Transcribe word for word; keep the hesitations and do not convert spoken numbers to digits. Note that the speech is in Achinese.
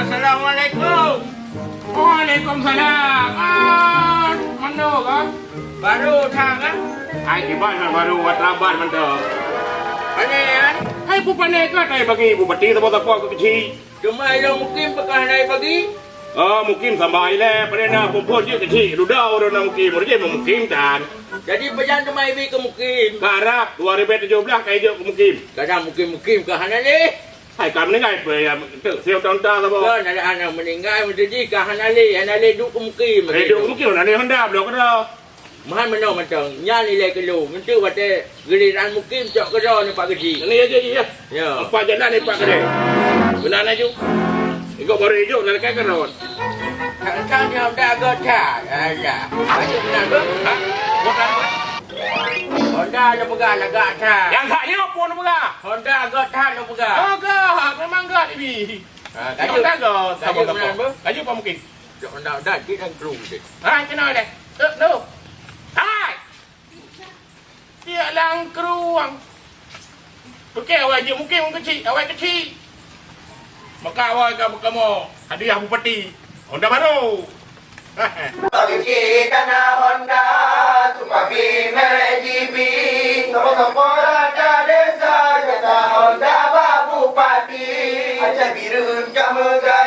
Assalamualaikum. Waalaikumsalam. Ah, mantong ka? Baru that kan? Hai, kiban hana baru, wat rabat mantong. Pane kan? Hai, peue pane ka, tai bagi bupati sapo-sapo keu keuchik. Cuma ilong mukim peukah hana bagi? Oh, mukim sambai lé, pane na peuphon jeuet keuchik, dudoe ureueng na mukim, ureueng jeuet mukim tan. Jadi pajan teuma ibi keu mukim? Karab dua ribu tujuh belas ka ijok keu mukim. Kadang mukim-mukim ka hana lé. Hai, ka meuninggai peue ya, teuk siok tonta saboh. Kan ada anak meuninggai, meuteujih ka hana lé, hana lé duek keu mukim. Eh, duek keu mukim, hana lé honda, bloe keudroe. Meuhan meunoe mantong, nyan ilée keu lôn. Nteuk watée giliran mukim cok keudroe nibak geuchik. Ini ya, jadi ya. Ya. Empat jalan ni pak kedai. Benar laju. Ikut baru hijau, nak dekat keron. Tang-tang dia dah agak that. Alah. Ayo benar ke? Ha? Buat apa? Honda lu pegang lagak that. Yang tak nyok pun pegang. Honda agak that lu pegang. Agak, memang agak ini. Ha, kayu. Honda agak, kayu sama benar apa? Kayu apa mungkin? Honda, Honda, dia dan kru dia. Ha, kena deh. Tok tu. Hai. Tiek lam krueng. Pike awai jeuet mukim keuchik, awai keuchik. Maka awai ka beukamoe hadiah bupati honda baru. Bagi tanah honda, supabi merek jibi. Sama-sama raja desa, jatah honda bak bupati. Aceh Bireuen ka meuga.